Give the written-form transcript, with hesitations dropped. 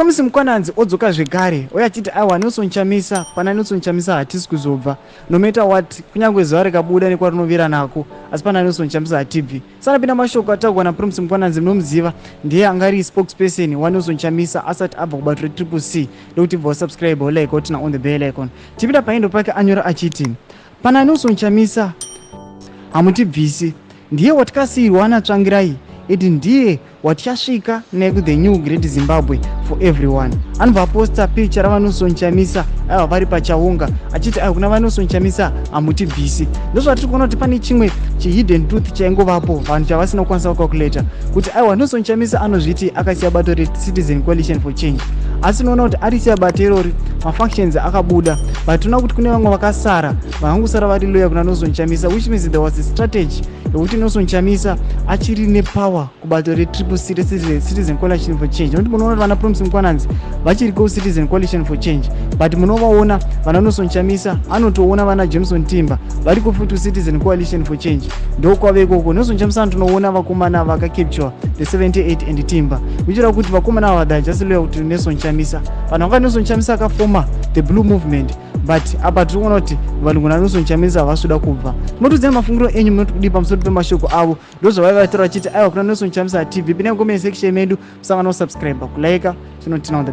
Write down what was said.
Promise Mkwananzi odzoka zvekare uye achiti aiwa, Nelson Chamisa, pana Nelson Chamisa hatisi kuzobva no matter what, kunyange zuva rikabuda nekwarinovira nako, asi pana Nelson Chamisa hatibvi. Sanapinda mashoko ataurwa naPromise Mkwananzi. Munomuziva, ndiye anga ari spokesperson waNelson Chamisa asati abva kubato reTriple C. Ndokuti bva wasubscribe, wolike, woturn on the bell icon. Tipinda pahandle pake, anyora achiti pana Nelson Chamisa hamutibvisi, ndiye watikasiyirwa naTsvangirai iti, ndiye watichasvika neku the new great Zimbabwe for everyone. Anobva aposta picture raVaNelson Chamisa, aiwa, vari pachaunga, achiti aiwa, kuna vaNelson Chamisa hamutibvisi. Ndozvatiri kuona kuti pane chimwe chihidden truth chaingovapo, vanhu chavasina kukwanisa kucalculata kuti aiwa, Nelson Chamisa anozviti akasiya bato reCitizen Coalition for Change, asi unoona kuti arisiya bato irori, mafactions akabuda, but tinoona kuti kune vamwe vakasara, vakangosara vari loyal kuna Nelson Chamisa, which means there was a strategy yekuti Nelson Chamisa achiri nepower kubato reTriple C, reCitizen Coalition for Change, nokuti munoona kuti vana Promise Mkwananzi vachiri kuCitizen Coalition for Change, but munovaona vana Nelson Chamisa, anotoona vana Jameson Timba variko futi Citizen Coalition for Change, ndokwave ikoko. Nelson Chamisa anotonoona vakomana vakacapture the 78 and Timba, kuchira kuti vakomana ava, they just loyal to Nelson Chamisa. Vanhu vanga Nelson Chamisa akafoma the blue movement, but apa tiri kuona kuti vanhu kuna Nelson Chamisa havasi kuda kubva. Tinotudzai mafungiro enyu, munoti kudii pamusoro pemashoko avo? Ndozvavaiva vataura vachiti aiwa, kuna Nelson Chamisa tv. Pinai comment section medu, musangana kusubscribe, kulike, tinoturn on the